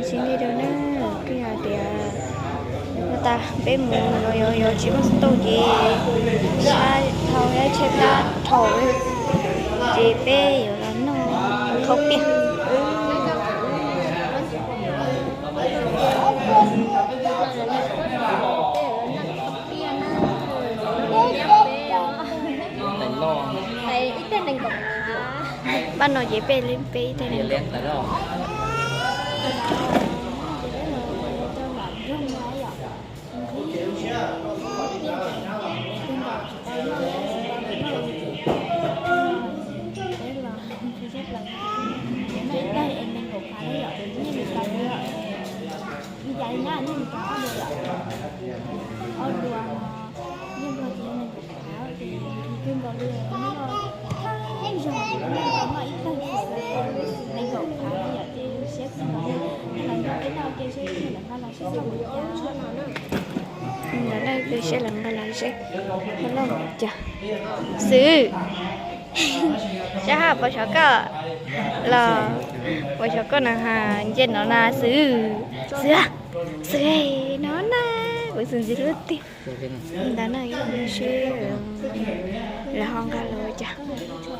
Tsis nti rau na, kuj yog tias no tas peb mus los yog yog tsis muaj xov tooj ces sab dhau thiab tshaib plab dhau, ces peb yuav los noj khaub piaj. Pab no ces peb li peb ib teg nees nkaum. Ntawd na, kws saib lawv nqa los seb, nqa los cas. Xwb, sab hab puas xyov koj los, puas xyov koj na, nce no na Xwb, Xwb, Xwb no na, kuv Xwb ntxiv lub tiag. Ntawd na, seb lawv ho nqa los cas.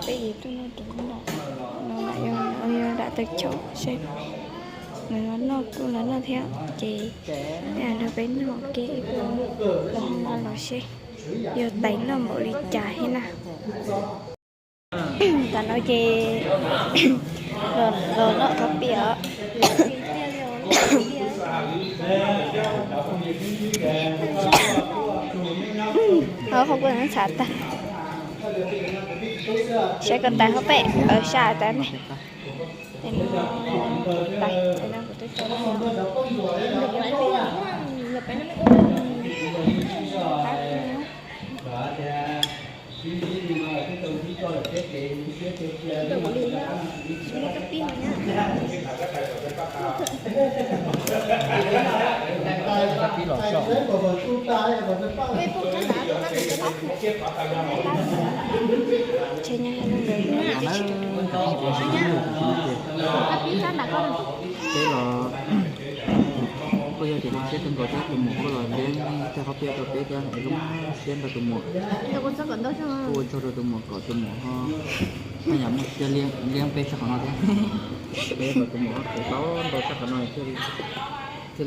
Peb yuav tuaj noj rau no, no yog dam tawg chom seb lawv ho noj kuj lawv noj thiab ces peb nrog peb noj ua ke, lawv ho nqa los seb yog tais noj npaum li cas thiab na. Tam no ces los noj khaub piaj os. Ho qhov kuv txhav tag. Saib ko tais hauv peb, sab tas ne. Tais, tais no kuv twb tso. Tsheb nyab ntawd. Peb los kuj yog tias siab kawg nkaus thiab, tus muam kuj los liab tej qhov piaj rau peb thiab, zoo siab nrog tus muam. Kuj ua tsaug rau tus muam kom tus muam ho yam muaj siab liab peb sab qhov no thiab. Peb kom tus muam ho khwv tau ntau sab qhov no thiaj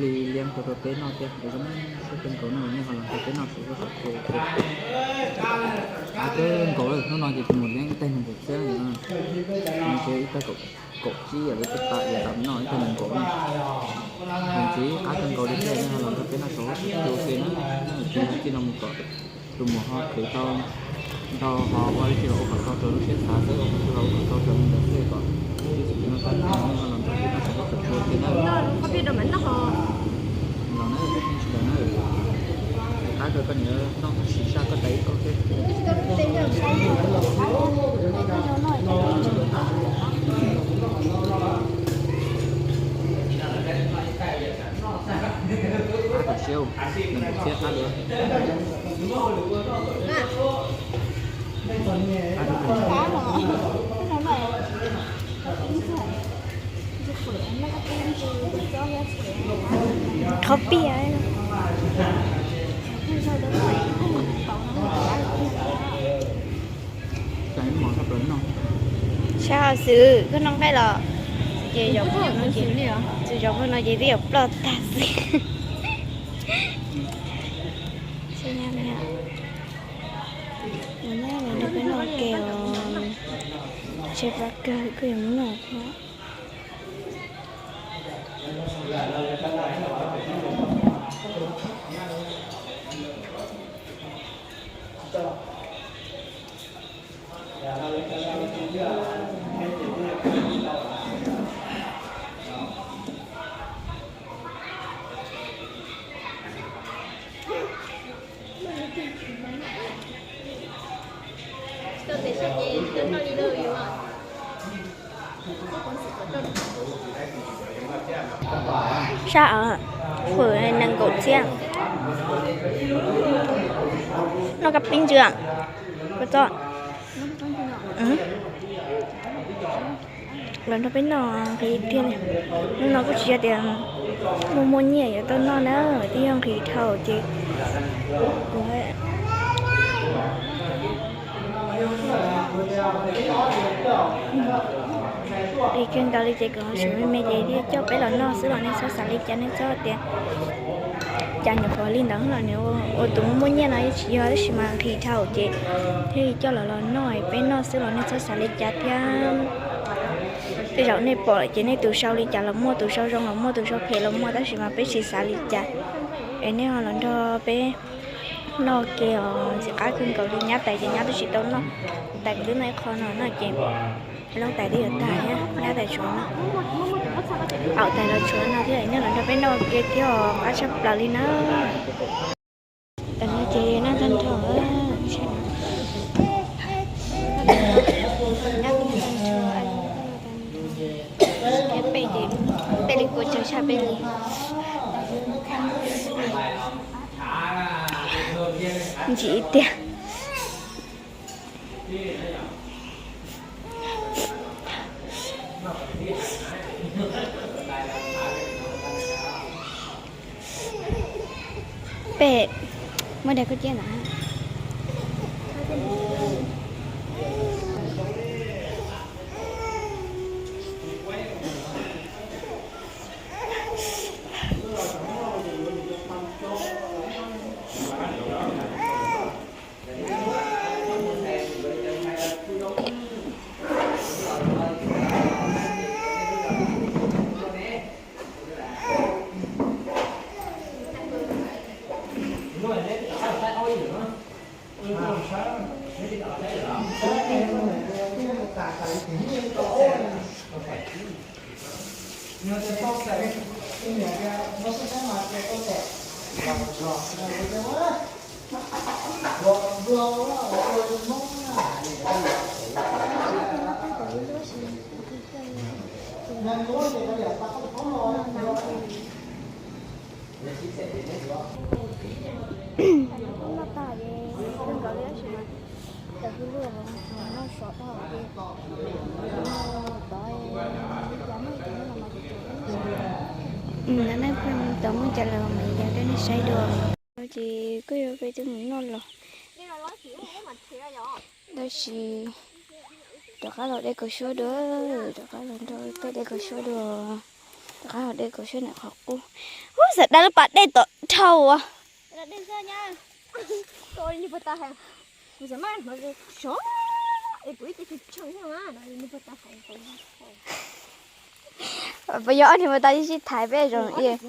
li liab tau rau peb noj thiab. Zoo siab kawg nkaus no, nej ho los nrog peb noj saum huab saum cua. Qab kawg nkaus, hnub no ces tus muam liab ib teg nees nkaum txhiab, ces ib teg kaum tsib yam li tej tas yam tas noj ib teg nees nkaum no. Ntxiv qab kawg nkaus li thiab, nej ho los nrog peb noj saum huab saum cua ua ke na. Tsis txij no mus kom tus muam ho khwv tau ntau ho ua li tsis los ua kom tau raws lub siab xav xwb, ua kom tsis los ua kom tau raws li ntawd xwb kom tus txiv no tau noj, nej ho los nrog peb noj saum huab saum cua ua ke na. Los na, tsis lawm na. Qab kawg, koj niam noj sim sab koj tais ib koj thiab. Qab tam siab, nees nkaum txhiab qab li. Qhov piaj. Sab ho Xwm, koj noj nqaij los? Ces zaum no, tus zaum no ces twb yuav ploj tag xwb. Mus nyob lawv nrog peb noj ke os. Tshaib plab kawg, koj yuav mus noj thiab. Sab, fawm nees nkaum txhiab. Noj kab pib ntsws, koj txob. Los nrog peb noj nqhis tiag li. Hnub no kuj tsis yog tias muaj muaj nyiaj yuav tau noj na, twb yog nqhis dhau ces kuv nqhis kawg nkaus li ces kuv ho siv me me ces thiaj coj peb los noj xwb los nej txhob xav li cas, nej txhob tias cas nyuam qhuav li ntawd los nws ua tus muaj muaj nyiaj no yeej tsis yog, tab sis mas nqhis dhau ces thiaj li coj los los noj peb noj xwb los nej txhob xav li cas thiab. Tej zaum nej pom lawm ces nej tus sau li cas los muaj, tus sau zoo los muaj, tus sau phem los muaj, tab sis mas peb tsis xav li cas. Es nej ho los nrog peb noj ke os, ntxim qab kawg nkaus li. Nyab tais ces nyab twb tsis tau noj, tais kuv twb noj ib qho no no ces lub tais twb yuav tag thiab, nyab tais tshuav no, aum tais los tshuav no thiab, nej los nrog peb noj ke thiab os, qab tshaj plaws li na. Tam no ces noj tag nrho, thiab peb ces peb li kua tsaug tshaj peb li. Ntsim tiag. Peb muab daim khaub ciab ntawd. Tau muaj cas los mam li yog rau nej saib dua. Ces kuj yog peb twb mus noj los, tab sis rov qab los de kaus suab dua, rov qab los nrog peb de kaus suab dua, rov qab los de kaus suab ntawm qhov qub. Ub, xav da lub pas dej tom dhau as. Puas yog ob niag puas tau sib thaiv peb zoo es.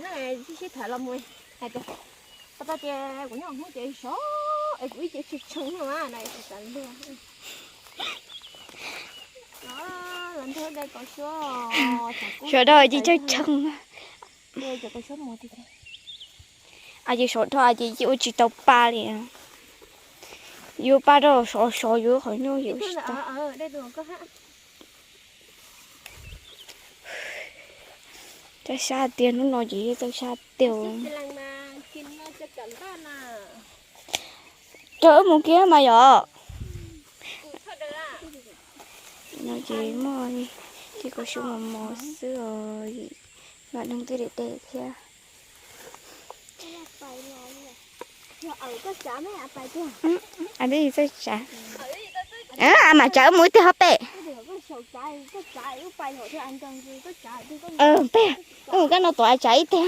Sawv daws cia li tsawg tsheej. Ces sov dhau ces cia ua tsis tau pa li. Yuav pa rau sov sov yuav qhov nyuj yuav tsis tau. Txawj sab tiag, hnub no ces txawj sab tiag. Rau wb mus kiag mas yom. No ces muaj tej kaus suab mos mos xwb os, vam noog twb deb deb thiab. Ab, txawj tsav. Mam tsav wb mus ib teg hov pem. Peb, wb mus kab no tuav tsav ib teg,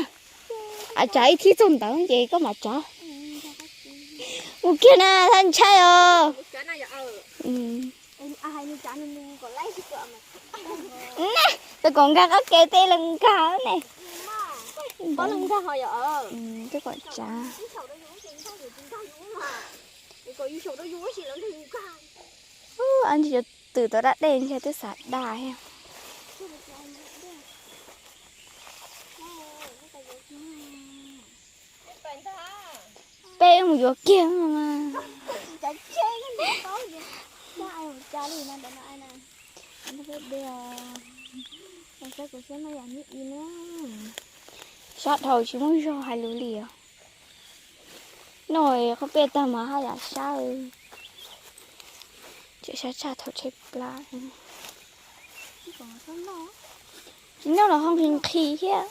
tsav ib thib txog ntawd ces koj mam tsav. Mus kiag na, thaj ntshai os. Koj kom nkag qab ke tej los nkag ne. Koj kom tsav. Ab ntsis cov twm tau dab dej ntshai twb xav dag thiab. Peb mus yuav kiag mas. Sab dhau tsis muaj zog hais lus li os. Noj qhob peb tag mas haj yam sab. Tseem sab tshaj thaum tshaib plab. Tsis noj los ho nqhis nqhis thiab.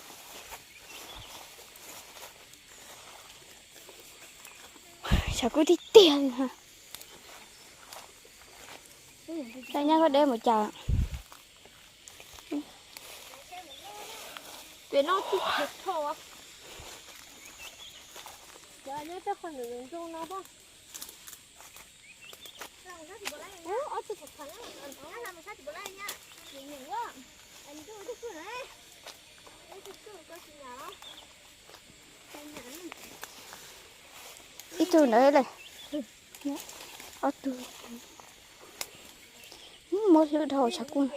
Xyov kub tiag tiag li ha. Saib nyab koj deb mus cas. Ib tug ntawd lawm. Ob tug. Muab hlwb dhau tshav kub.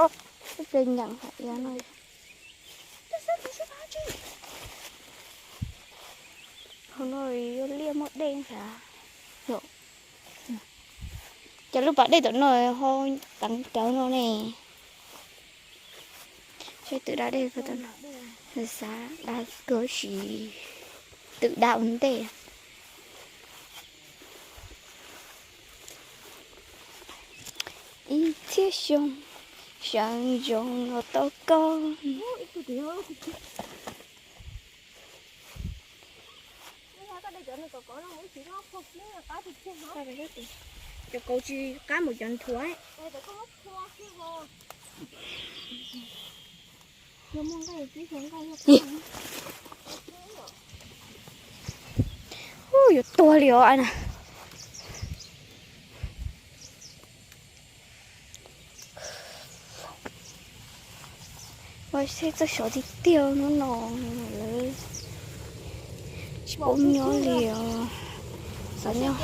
Ob, ib pliag nyeem hais no. Hauv no yuav liaj muaj dej nrad. Cov lub pas dej tom no ho teev rawv no ne. Saib twm da dej ko tom no. Xav da kawg si twm da ua ntej. Ib txhiab xyoo sawv ntxov los tau koj. Cov kauv tsis qab mus cov nthuav. Ub, yuav tuag li os na. Ua seb txawj sov tiag tiag hnub no lawv tsis paub nyob li os. Xav nyob.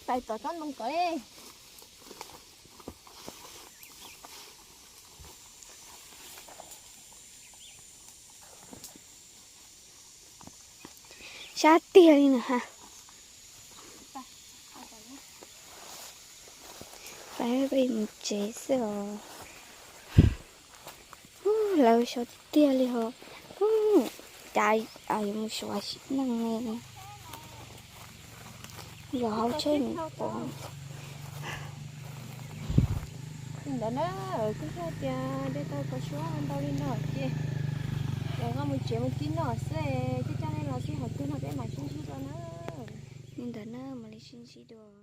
Pais tom tsob ntoo ko. Sab tiag li na ha. Peb mus tsev xwb os. Lawv sov tiag tiag li ho. Cas yuav mus xyuas sim neej ne. Los hauv tsheb mus pom. Li ntawd na, kuv thiaj tias de tau cov suab ntau li no ces, ces koj mus tsev mus tib no xwb, coj coj nej los sib haum twg no peb mam sib ntsib dua na. Li ntawd na, mam li sib ntsib dua.